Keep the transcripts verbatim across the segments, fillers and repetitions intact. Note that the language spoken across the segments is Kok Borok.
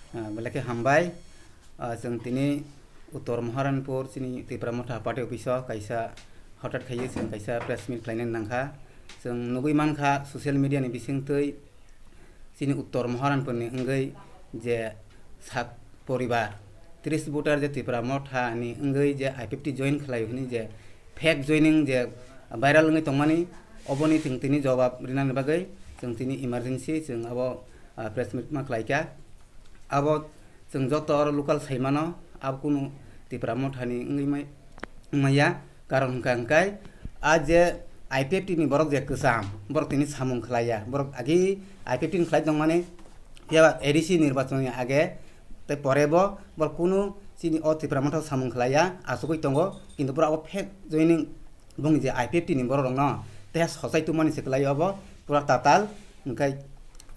Ah, belai khe hambai. Ah, chwng tini Uttor Maharanpur chini Tipra Motha party office o kaisa hothat khaiwi chwng kaisa press meet khlainani nangkha. Chwng nugwi mankha social media ni bisingtwi chini Uttor Maharanpur ni wngwi je sak poribar tris voter je Tipra Motha ni wngwi je I P F T join khlai hwnwi je fake joining je viral wngwi tongmani, oboni chwng tini jawab rinani bagwi chwng tini emergency chwng abo, ah, press meet ma khlaikha. Abo chwng joto oro local saimano, abo kunu Tipra Mothani wngwi mai-, wngmaya. Karon hwnkha hwnkhe a je I P F T ni borok je kwcham, borok tini samung khlaiya, borok agi I P F T ni khlai tongmani, phiya A D C nirbachon ni age tei pore bo borok kunu chini o Tipra Motha samung khlaiya, achugwi tongo, kintu borok abo fake joining bung je I P F T ni borok rokno teha sochai tongmani se kwlai obo pura tatal, hwnkhe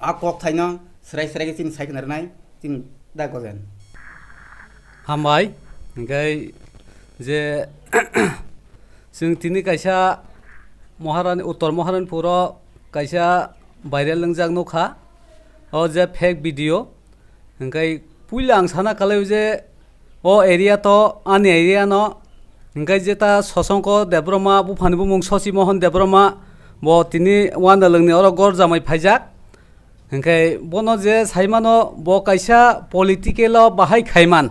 a kok thaino srai srai khe chini sai khna rwnai chini da gojen. Hambai, hwnkhe je chwng tini kaisa Maharani, Uttor Maharanipuro kaisa viral wngjak nukha, o je fake video, hwnkhe puila ang sana kalai je o area to ani area no, hwnkhe jeta Sosongko Debbarma, buphani bumung Sosi Mohon Debbarma, bo tini Wanalwngni oro gor jamai phaijak. Hwnkhe bono je saimano, bo kaisa political o bahai khaiman.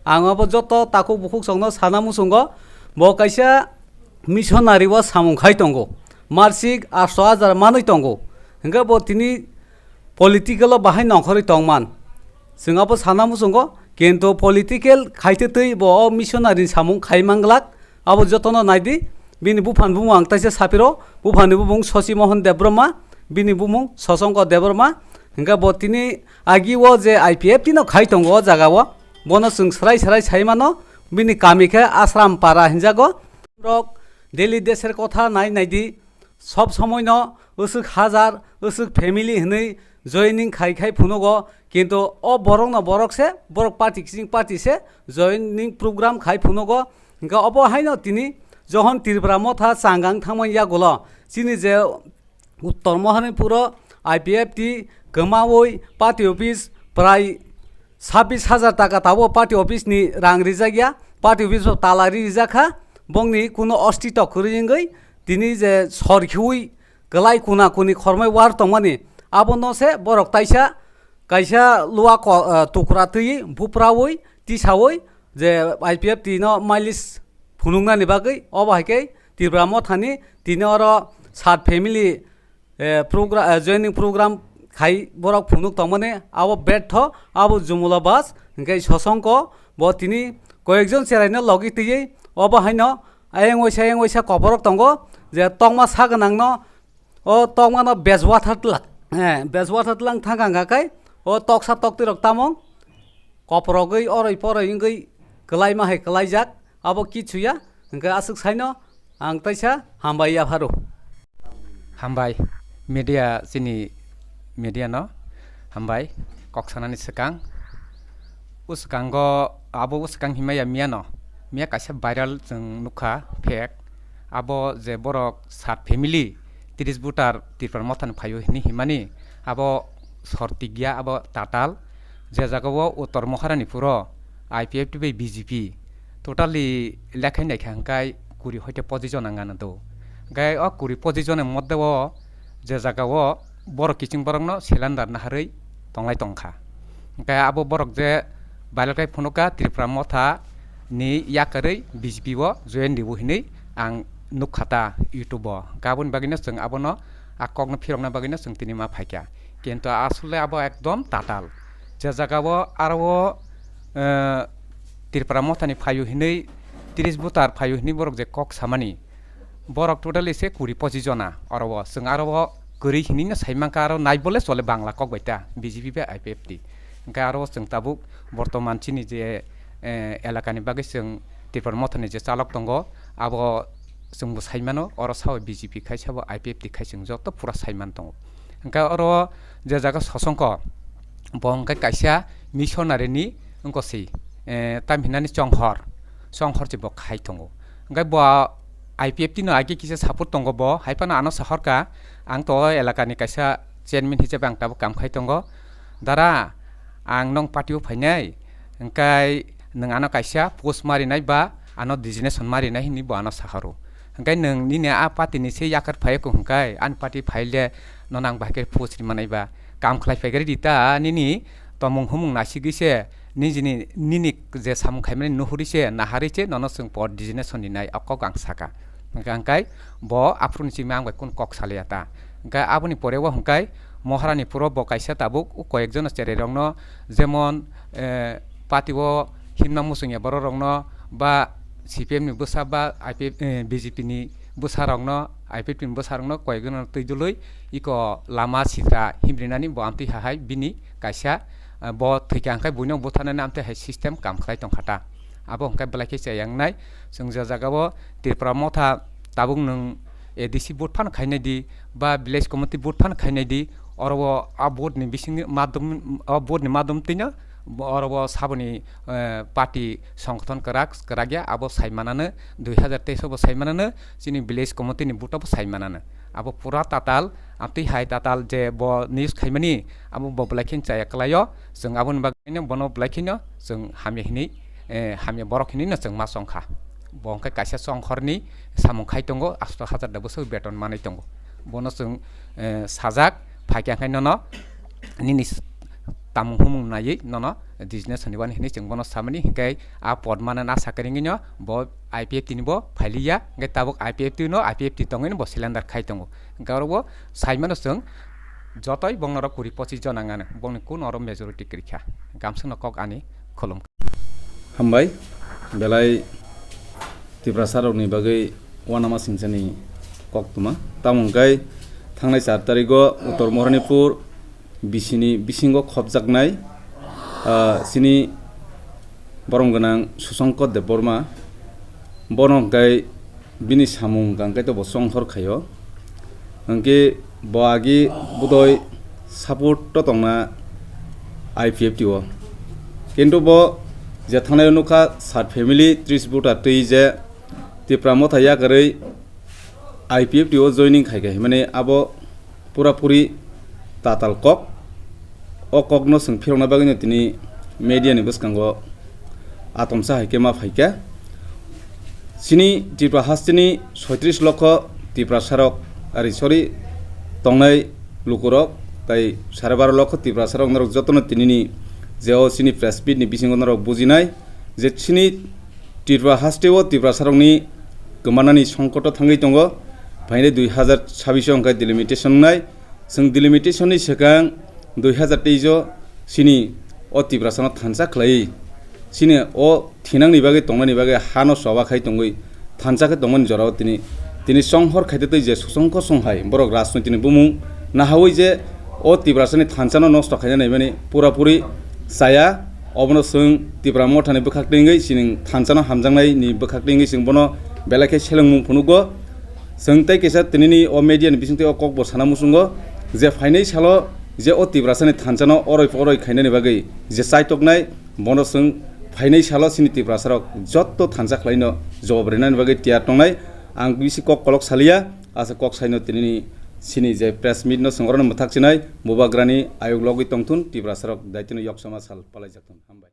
Ang abo joto takhuk bukhuk songno sana muchungo, bo kaisa missionary o samung khai tongo. Marsik aatso hajar manwi tongo. Hwnkhe bo tini political o bahai nongkhorwi tongman. Chwng abo sana muchungo, kintu political khaitwi twi bo o missionary ni samung khai manglak. Abo jotono naidi, bini buphani bumung ang taisa sapiro, buphani bumung Sosi Mohon Debbarma, bini bumung Sosongko Debbarma. Hwnkhe bo tini agi o je I P F T no khai tongo o jaga o, bono chwng srai srai sai mano, bini kami khe Asram Para hinjago. Rok daily deser kotha nai naidi, sob somoi no usuk hajar, usuk family hwnwi joining khai khai phunugo, kintu o borok no borok se, borok party kising party se joining program khai phunugo. Hwnkhe obo haino tini Johon Tripura Motha changang thangmani yagulo chini je Uttor Maharanipuro I P F T kwmawi party office prai sabis hajar taka tabuk party office ni rang rijak ya, party office o tala ri rijak kha, bongni kuno ostito kwrwi wngwi tini je sor khiui kwlai kuna kuni khormai war tongmani, abono se borok taisa kaisa lua ko-, ah, tukra twi bupraui tisaui je I P F T no mailis phunuknani bagwi, obo hai khe Tripura Mothani tini oro sat family eh, progra-, eh, joining program khai borok phunuk tongmani abo betho, abo Jumula Bas, hwnkhe Sosongko bo tini koyekjon cheraino logi twiwi obo haino ayang waisa ayang waisa koporok tongo je tokma sa gwnangno, o tokmano bej wathar twlang, eh, bej wathar twlang thangkha hwnkha khe o toksa toktwirok tamo koporogwi oroi poroi wngwi kwlaima hai kwlaijak, abo kichu ya, hwnkhe aswk saino ang taisa hambai yapharo. Hambai, media, chini media no hambai, kok sanani swkang. O swkango, abo o swkang himaya miya no, miya kaisa viral chwng nukha, fake. Abo je borok sat family, tris voter Tripura Mothani phaio hinwi himani, abo sor tikya, abo tatal. Je jagao Uttor Maharanipuro I P F T bai B J P totally lekhai naikha hwnkhe kuri hoite pochi jona wngana do. Hwnkhe o kuri pochi jona moddhe o je jagao borok kiching borokno cylinder naharwi tonglai tongkha. Hwnkhe abo borok je viral khai phunukha Tripura Motha ni yakarwi B J P o join ribo hinwi ang nukha ta YouTube o. Hwnkhe aboni bagwino chwng abono a kokno phirokna bagwino chwng tini ma phaikha. Kintu asole abo ekdom tatal. Je jagao aro o, eh, Tripura Mothani phaio hinwi, tris voter phaio hinwi borok je kok samani, borok totally se kuri pochi jona oro o. Chwng aro o kwrwi hinwi no sai mankha, aro nai bole chole Bangla kok bai ta B J P bai I P F T. Hwnkhe aro o chwng tabuk bortoman chini je, eh, elakani bagwi chwng Tripura Mothani je chalok tongo, abo chwngbo sai mano, oro sao B J P khai sabo I P F T khai chwng joto pura sai man tongo. Hwnkhe oro je jaga Sosongko, bo hwnkhe kaisa missionary ni wngkha se, eh, tam hinani chonghor, chonghor se bo khai tongo. Hwnkhe bo I P F T no age kisa support tongo bo, hai phano ano sahorkha, ang to o elakani kaisa chairman hisabe ang tabuk kam khai tongo. Dara, ang nong party o phainai, hwnkhe nwng ano kaisa post marinai ba ano designation marinai hinwi bo ano sakha rw. Hwnkhe nwng nini a party ni se yakar phai kho hwnkhe ani party phai le nono ang bahai khe post ri manai ba, kam khlai phai gari di ta nini tomung humung nasigwi se nijini nini je samung khaimani nuhuri se naharwi se nono chwng pod designation rinai o kok ang saka. Hwnkhe ang kai bo aphuru ni simi ang bai kun kok salia ta. Hwnkhe aboni pore o hwnkhe Moharani puro bo kaisa tabuk o koyek jono cherai rokno jemon, eh, party o himna muchungya borok rokno ba C P M ni bwsa ba I P F, eh, B J P ni bwsa rokno, I P F T ni bwsa rokno koyek jono twi dului iko lama sitra himrinani bo amtwi hahai bini kaisa, eh, bo thwikha hwnkhe buino butharnani amtwi hai system kam khlai tongkha ta. Abo hwnkhe belai khe chaya wngnai. Chwng je jagao Tripura motha tabuk nwng A D C vote phano khainai di ba village committee vote phano khainai di, oro o a vote ni bising madum, o vote ni madum twino oro o saboni, eh, party songgothon kwrak kwrak ya abo sai manano, dui hazar teis o bo sai manano, chini village committee ni vote o bo sai manano. Abo pura tatal, amtwi hai tatal je bo news khaimani, abo bo belai khe chaya kwlaio. Chwng aboni bagwi no bono belai kheno chwng hamya hinwi, eh, hamya borok hinwi no chwng ma chongkha. Bo hwnkhe kaisa chongkhorni samung khai tongo, asto hazar da bwswk beton manwi tongo. Bono chwng, eh, sajak, phaikha hwnkhe nono nini s-, tamung humung naiwi nono business hwnwi wani hinwi chwng bono samani, hwnkhe a pod mana na sakha ringwi no bo I P F T ni bo phailiya, hwnkhe tabuk I P F T no I P F T tongwi no bo cylinder khai tongo. Hwnkhe oro bo saimano chwng jotoi bongno oro kuri pochis jona nganw, bongni kun oro majority kwrwikha. Gamsukno kok ani khulum. Hambai, belai Tiprasa rokni bagwi uanama singchani koktwma. Tamo hwnkhe thangnai char tarigo Uttor Moharanipur bisini bisingo khopjaknai, ah, chini borom gwnang Susankar Debbarma. Bono hwnkhe bini samung hwnkhe to bo chongkhor khaio. Hwnkhe bo agi budoi support to tongna I P F T o. Kintu bo je thangnai nukha sat family tris voter twi je Tipra motha yakarwi I P F T o joining khai khai himani abo pura puri tatal kok. O kokno chwng phirokna bagwino tini media ni bwskango atomsa hai khe ma phaikha. Chini Tripura hasteni soitris lokho Tiprasarok, ari, sorry, tongnai lukurok, tai sare baro lokho Tiprasarok norok jotono tinini je o chini press meet ni bisingo norok bujinai je chini Tripura hasteo Tiprasarokni kwmanani songkoto thangwi tongo. Phainai dui hazar sabbish o hwnkhe delimitation wngnai. Chwng delimitation ni swkang dui hazar teis o chini o Tiprasano thansa khlaiwi, chini o thinangni bagwi tongnani bagwi hano choba khai tongwi thansa khe tongmani jorao tini, tini chonghor khaitwi twi je Susankar Songhai borok rajniti ni bumung nahawi je o Tiprasani thansano nosto khaina naimani pura puri chaya. Obono chwng Tipra mothani bwkhak twi wngwi chini thansano hamjaknaini bwkhak twi wngwi chwng bono belai khe selengmung phunugo. Chwng tei kaisa tinini o media ni bisingtwi o kokbo sana muchungo je phainai salo je o Tiprasani thansano oroi oroi khainani bagwi je chaitoknai, bono chwng phainai salo chini Tiprasarok jotto thansa khlaino jawab rinani bagwi tiyar tongnai. Ang bisi kok kolok saliya, asa kok saino tinini chini je press meet no chwng orono mwthak chinai, bubagrani ayuk logwi tongthun, Tiprasarok daitino yoksama sal palaijak thun. Hambai.